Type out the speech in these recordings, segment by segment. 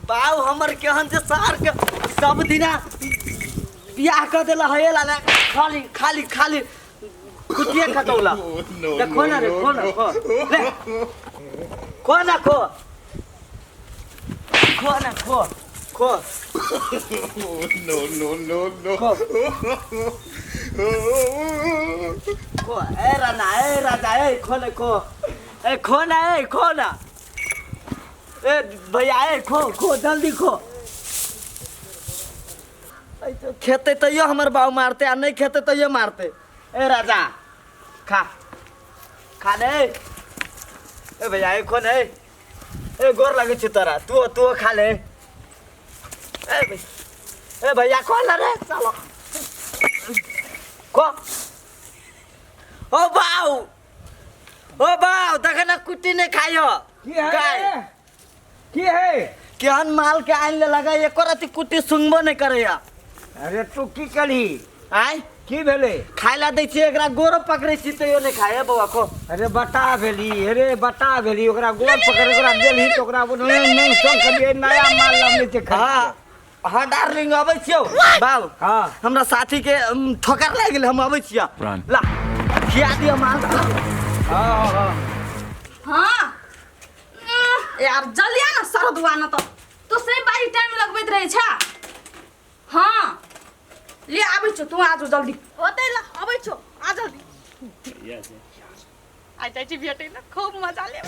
बाऊ हमर केहन छै सार के सब दिना बियाह कऽ देला है लाला खाली खाली खाली कुटिए खटौला देखो ना रे खो ना खो ले खो ना खो खो ना kho kho No, no, no, no. Kho kho ए राना ए राजा ए खो ना खो ए खो ना ए खो ना ए भैया ए खो खो जल्दी खो ऐ तो खेते तैयो हमर बाऊ मारते आ नहीं खेते तैयो मारते ए राजा खा खा ले ए भैया ए खो ने ए गोर लगे छु तोरा तू तू खा ले ए ए भैया खो ना रे चलो खो ओ बाऊ ओ बाऊ देख ना कुट्टी नहीं खाइयो की है गाय रे? की है केहन माल के आनि ले लगा एको रति कुट्टी सुनबो नहीं करैया अरे तू की कलही आय की भेलै खाय ला दै छियै एकरा गोरो पकड़ै छी तैयो नहि खाय बौआ खो अरे बता भेली अरे बता भेली ओकरा गोर पकड़ ओकरा देलही तऽ ओकरा नहीं संग करिए नया माल लाबने छै खरीद हाँ हाँ डार्लिंग अबै छियौ बाबू हाँ। हमरा साथी के ठोकर लागि गेल हम अबै छियै ला खिया दिअ माल के। हाँ हाँ हाँ यार जल्दी आ ना सरदुआ न त तू सही बारी टाइम लगबैत रहै छ हाँ ले आबै छौ तू आजो जल्दी होतै ल आबै छौ आ जल्दी आ जाइ छी भेटै ल खूब मजा ले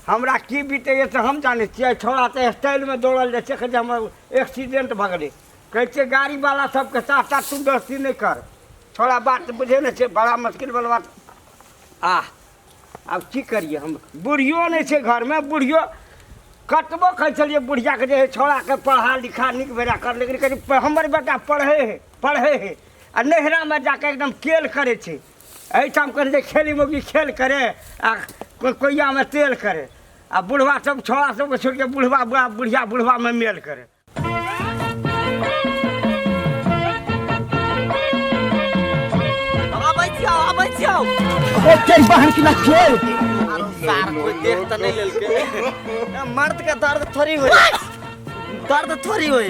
हमरा की बीतैए से हम जानै छियै छौड़ा तऽ स्टाइलमे दौड़ल जाइ छै कहै छै हमर एक्सीडेंट भऽ गेलै कहै छियै गाड़ीवला सबके साथ साथ तू दोस्ती नहि कर छौड़ा बात बुझै नहि छै बड़ा मुश्किल वाला बात आह आब की करियै हम बुढ़ियो नहि छै घरमे बुढ़ियो कतबो कहै छलियै बुढ़ियाके जे हे छौड़ाके पढ़ा लिखा नीक बेरा कर लेकिन कहै छै हमर बेटा पढ़ै हइ पढ़ै हइ आ नैहरामे जाके एकदम केल करै छै एहिठाम कहै छै खेली मौगी खेल करे आ कोइयामे तेल करे आ बुढ़वा सब छौड़ा सबके छोड़िके बुढ़वा बुढ़िया बुढ़वामे मेल करे आबै छियौ आबै छियौ ओ चल बहन की ना छोड़ आरो सार कोई देख तऽ नहि लेलकै ए, मर्द के दर्द थोड़ी होय दर्द थोड़ी होय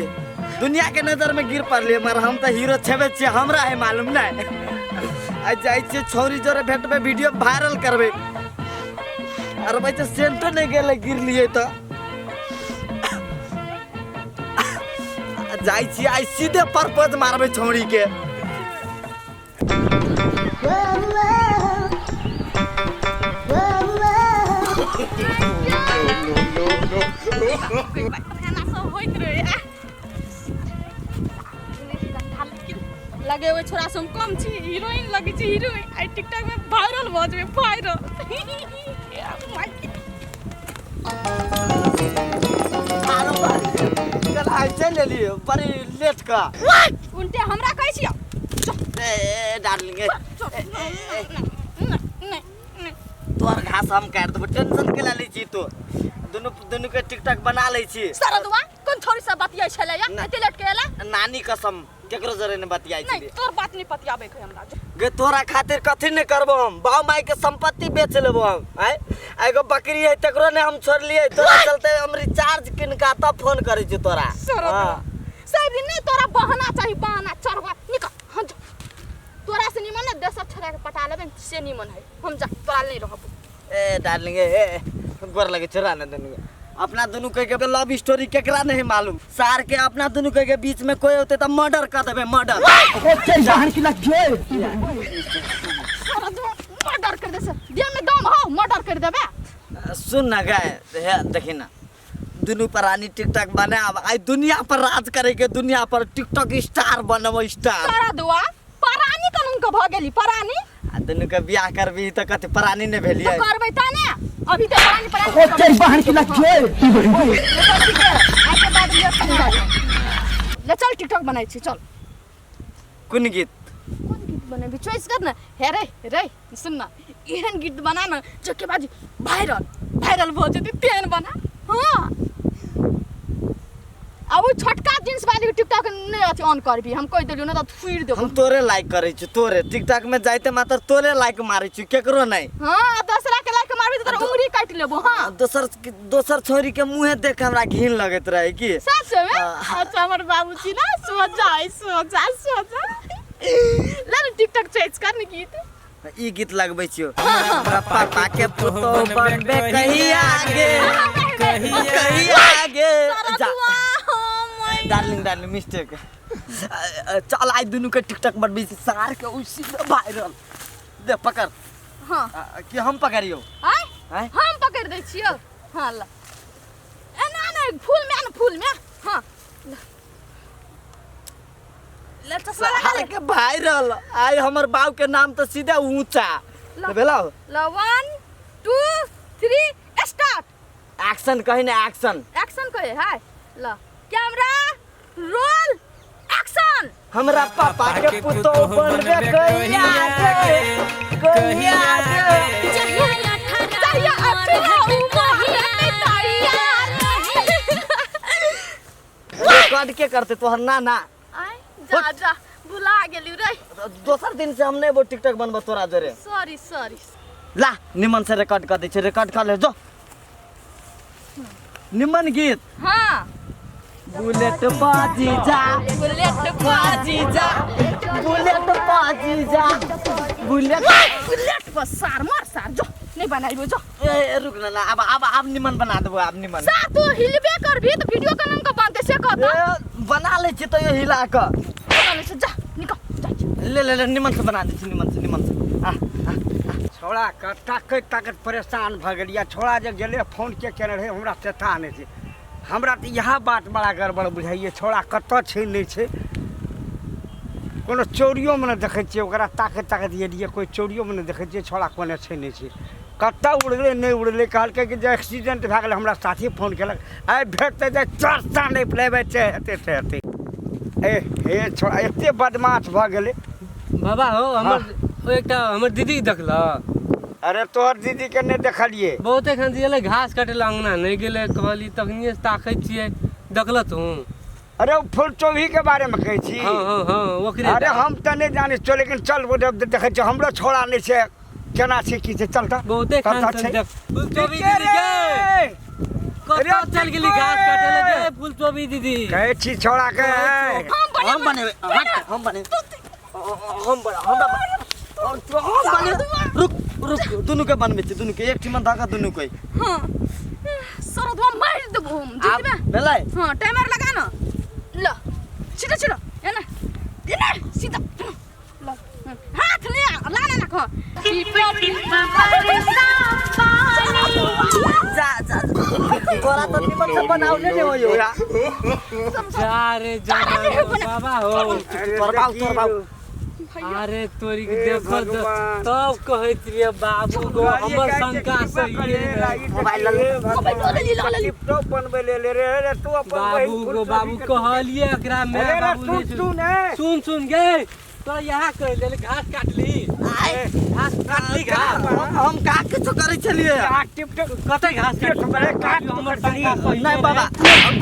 दुनिया के नजर में गिर पड़लियै मगर हम तऽ हीरो छेबे छियै हमरा है मालूम नहि आ जाइ छियै छौरी जोरे भेटबै वीडियो वायरल करबै अरे भाई तऽ सेंटो नहि गेलै गिरलियै तऽ जाइ छी आइ सीधे परपज मारबै छौड़ी के एना सब होइत रहे लगे ओहि छोरा से हम कम छी हीरोइन लगे छी हीरोइन आइ टिकटॉक में वायरल भऽ जेबै वायरल कल आइ चलि एलियै बड़ी लेट का उल्टे हमरा कहै छियै ए डार्लिंग ए नहि नहि तोहर घास हम काटि देबो टेंशन के लै छी तू दुनू दुनू के टिकटॉक बना लै छी सरदुआ कोन छोरी सब बतियाइ छलै या ना। एते लेट के एला नानी कसम केकरो जरे ने बतियाइ नहीं छलियै तोर बात नहीं पतियाबे के हमरा गे तोरा खातिर कथी नहीं करबो हम बाऊ माई के संपत्ति बेच लेबो हम आय आ एगो बकरी है तकरो ने हम छोड़लियै तोरा चलते हम रिचार्ज किनका तब फोन करै छी तोरा सरदुआ हाँ। सब दिन नहीं तोरा बहाना चाही बहाना चढ़वा निकल हम जा। तोरा से निमन ने देश छोड़ा के पटा लेबे से निमन है हम जा तोरा नहीं रहब ए डार्लिंग ए, ए गोर लगे छोरा ना दुनू के। अपना दुनू के के लव स्टोरी केकरा नहीं मालूम सार के अपना दुनू के, के बीच में कोई होते त मर्डर कर देबे मर्डर ओ चल बहन की लग जोर मर्डर कर दे से दे में दम हो मर्डर कर देबे सुन ना गाय हे देखी ना दुनू प्राणी टिकटॉक बनाब आई दुनिया पर राज करे के दुनिया पर टिकटॉक स्टार बनब स्टार सारा दुआ परानी कानून के भ गेली परानी आ दुनू के बियाह करबी तऽ कथी परानी नहि तो भेलियै करबै ता ने अभी तो परानी परानी ओ चल बहन की लग जोर आके बाद ले ले चल टिकटॉक बनाइ छी चल कोन गीत कोन गीत बनेबी चॉइस कर ना हे रे रे सुन ना एहन गीत बना ना जो के बाद वायरल वायरल भऽ जेतै तेहन बना हाँ आ ओ छोटका जींस वाली के टिकटॉक नहीं अथी ऑन करबी, हम कहि देलियो न त थुइर देबो। हम तोरे लाइक करै छी, तोरे टिकटॉक में जाइते मात्र तोरे लाइक मारै छी, केकरो नहीं। हां दोसरा के लाइक मारबी त तोरा उंगली काटि लेबो। हां दोसर दोसर छोरी के मुंहे देख के हमरा घिन लगैत रहे की सच में। अच्छा हमर बाबूजी ना सोचा सोचा सोचा ला न टिकटॉक चॉइस कर न गीत। ई गीत लगबै छियो, हमरा पापा के पुतो बनबे कहिया गे, कहिया गे। डार्लिंग डार्लिंग मिस्टेक, चल आई दुनू के टिकटॉक बनबै छी, सार के उसी वायरल दे पकड़। हां कि हम पकड़ियो? आय हम पकड़ दै छियो। हां ला ए ना ना फूल में न फूल में। हां ले चश्मा लगा ले के वायरल। आई हमर बाप के नाम तो सीधा ऊंचा भेलो। ल 1 2 3 स्टार्ट। एक्शन कहि ने, एक्शन एक्शन कहे हाय। ल कैमरा रोल एक्शन। हमरा पापा के पुतो बनबे कहिया गे, कहिया गे। जहिया अठरा उमर तैयार। रिकॉर्ड के करते तोहर नाना? आय जा जा भुला गेली रे। दोसर दिन से हम नहीं वो टिकटॉक बनबो तोरा जरे। Sorry sorry. ला निमन से रिकॉर्ड कर दै छै, रिकॉर्ड कर ले जो निमन गीत। हां बुलेट बाजी जा, बुलेट बाजी जा, बुलेट बाजी जा, बुलेट बुलेट पर सार मार सार जो नहीं बनाइबो जो। ए रुक ना, अब अब अब निमन बना देबो, अब निमन। सा तू हिलबे करबी त वीडियो के नाम के बनते से कह त बना ले छी त यो हिला क बना ले छी, जा निकल जा। ले ले ले निमन से बना दे छी, निमन से निमन से। आ छोड़ा के ताकत ताकत परेशान भ गेलिया। छोड़ा जे गेले फोन के केने रहे हमरा से था नहीं छै, हमरा त इएह बात बड़ा गड़बड़ बुझाइए। छोड़ा कतऽ छै नहि छै, कोनो चोरियोमे नहि देखै छियै ओकरा। ताकत ताकत एलियै कोइ चोरियोमे नहि देखै छियै छोड़ा कोने छै नहि छै, कतऽ उड़लै नहि उड़लै। कहलकै कि जे एक्सीडेंट भए गेलै, हमरा साथी फोन केलक आइ भेटतै जे चर्चा नहि लेबै छै हेतै से हेतै। ए हे छोड़ा एते बदमाश भऽ गेलै। बाबा हो हमर एकटा हमर दीदी देखल। अरे तोहर दीदी के नहि देखलियै, बहुत एखन गेलै घास काटे लए अंगना नहि गेलै, कहली तखनिए ताकै छियै देखल तू। अरे ओ फूल चौभी के बारे में कहै छी? हाँ हाँ हाँ ओकरे। अरे हम तऽ नहि जानै छियै, लेकिन चल देखै छियै हमरो छोड़ा नहि छै केना छै की छै। चल तऽ बहुते खान देख फूल चौभी दीदी के कतऽ चल गेली घास काटे लए गे फूल चौभी दीदी। कहै छी छोड़ा के हम बनेबै, हम बनेबै, हम बनेबै, हम बनेबै। रुक रुक दुनू के बनबै छी, दुनू के एक ठिमन धागा दुनू के। हां सरदवा मार देबो हम जीतबे भेलै। हां टाइमर लगा न, ल सीधा सीधा एना एना सीधा ल हाथ ले ला ना ना जा जा तोरा त निमन से बनाउले ने होयो। जा रे जा बाबा हो तोर बाऊ तोर बाऊ। अरे तोरी के देखो तब कहैत रहिए बाबू गो हमर शंका सही है। मोबाइल ले मोबाइल टिपटॉप बनबै ले ले रे तू अपन बाबू गो बाबू कहलिए एकरा में बाबू सुन सुन गे तोरा यहाँ कह ले घास काटली, घास काटली घास हम का किछो करै छलिए। टिपटॉप कते घास काटली हमर शंका सही नहीं बाबा,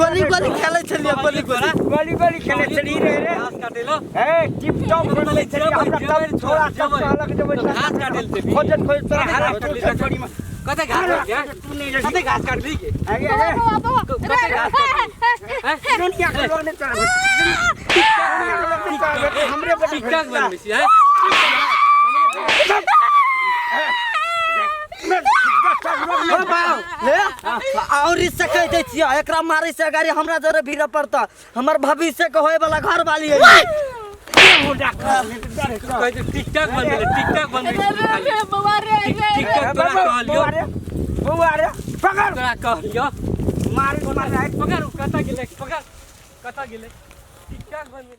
गोली गोली खेलै छलिए, गोली गोली गोली गोली खेलै छलिए रे रे घास काटेलो। ए टिपटॉप बनबै छलिए हमरा तब छोड़ा सब कहलक जे घास काटेल ते खोजत खोज तोरा हरा छोड़ी में कते घास काटली, कते घास काटली के अरे अरे कते घास काटली दुनिया के लोग ने चढ़ हमरे टिकटॉक बनबै छी। और इससे कह दै छियै एकरा मारै से गाड़ी हमरा जरे भीड़ पड़ता, हमर भविष्य के होए वाला घर वाली है। टिकटॉक बनबै टिकटॉक बनबै टिकटॉक तोरा कहलियो बौआ रे पकड़ तोरा कहलियो मार मार पकड़ कतऽ गेलै पकड़ कतऽ गेलै टिकटॉक बनबै।